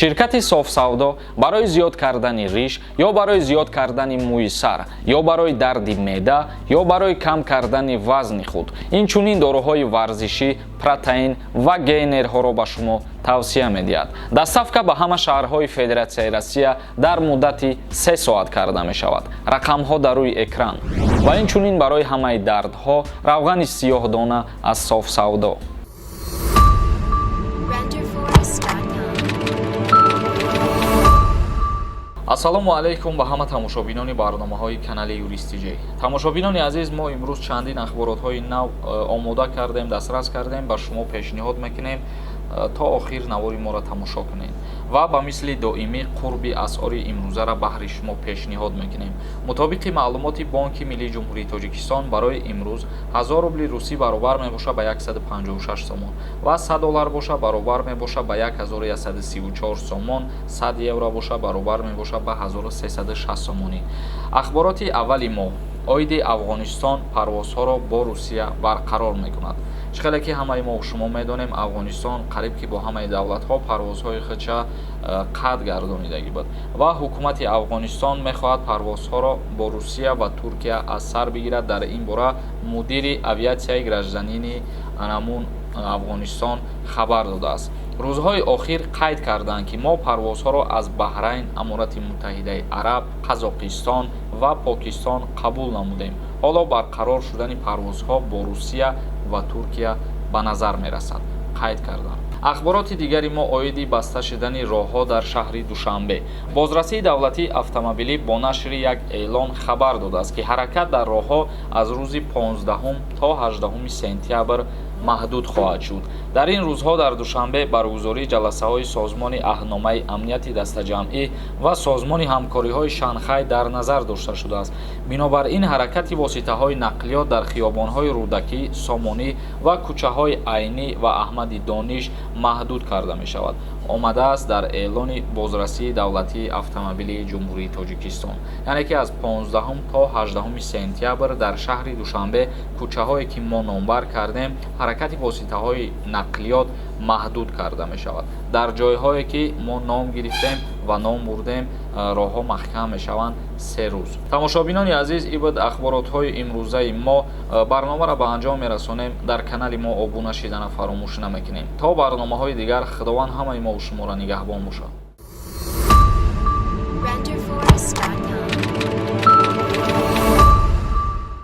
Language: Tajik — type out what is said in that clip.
Ширкати Софсавдо барои зиёд кардани риш ё барои зиёд кардани мӯи сар, ё барои дарди меъда, ё барои кам кардани вазни худ, инчунин доруҳои варзишӣ, протеин ва гейнерҳоро ба шумо тавсия медиҳад. Доставка ба ҳама шаҳрҳои Федератсияи Россия дар муддати 3 соат карда мешавад. Рақамҳо дар рӯи экран. Ва инчунин барои ҳамаи дардҳо равғани сиёҳдона аз Софсавдо. Renderforest.com. Ассалому алайкум ба ҳама тамошобинони барномаҳои канали Юрист ТЖ. Тамошобинони азиз, мо имрӯз чандин ахборотҳои нав омода кардем, дастрас кардем, ба шумо пешниҳод мекунем. То охир навори моро тамошо кунед ва ба мисли доимӣ қурби асъори имрӯзаро баҳри шумо пешниҳод мекунем. Мутобиқи маълумоти Бонки Миллии Ҷумҳурии Тоҷикистон, барои имрӯз 1000 рубли русӣ баробар мебошад ба 156 сомон ва 100 доллар боша баробар мебошад ба 1134 сомон, 100 евро боша баробар мебошад ба 1360 сомонӣ. Ахбороти аввали мо оиди Афғонистон парвозҳоро бо Русия барқарор мекунад. Чӣ хеле ки ҳамаи мо шумо медонем, Афғонистон қариб ки бо ҳамаи давлатҳо парвозҳои худша қатъ гардонидагӣ буд ва ҳукумати Афғонистон мехоҳад парвозҳоро бо Русия ва Туркия аз сар бигирад. Дар ин бора мудири авиатсияи гражданини анамун Афғонистон хабар додааст. Рӯзҳои охир қайд карданд, ки мо парвозҳоро аз Баҳрайн, Аморати Муттаҳидаи Араб, Қазоқистон ва Покистон қабул намудем. Ҳоло барқарор шудани парвозҳо бо Русия ва Туркия ба назар мерасад, қайд карданд. Ахбороти дигари мо оиди баста шудани роҳҳо дар шаҳри Душанбе. Бозрасии давлатии автомобилӣ бо нашри як эълон хабар додааст, ки ҳаракат дар роҳҳо аз рӯзи 15 то 18 сентябр маҳдуд хоҳад шуд. Дар ин рӯзҳо дар Душанбе баргузории ҷаласаҳои Созмони Аҳдномаи Амнияти Дастаҷамъӣ ва Созмони Ҳамкориҳои Шанхай дар назар дошта шудааст. Бинобар ин, ҳаракати воситаҳои нақлиёт дар хиёбонҳои Рӯдакӣ, Сомонӣ ва кӯчаҳои Айнӣ ва Аҳмади Дониш маҳдуд карда мешавад, омадааст дар эълони Бозрасии давлатии автомобилии Ҷумҳурии Тоҷикистон. Яъне ки аз 15 то 18 сентябр дар шаҳри Душанбе кӯчаҳое ки мо номбар кардем, ҳаракати воситаҳои нақлиёт маҳдуд карда мешавад. Дар ҷойҳое ки мо ном гирифтем ва ном бурдем, роҳҳо маҳкам мешаванд 3 рӯз. Тамошобинони азиз, ин буд ахборотҳои имрӯзаи мо. Барномаро ба анҷом мерасонем. Дар канали мо обуна шидана фаромӯш намекунем. То барномаҳои дигар, Худованд ҳамаи мо шуморо нигаҳбон бошад.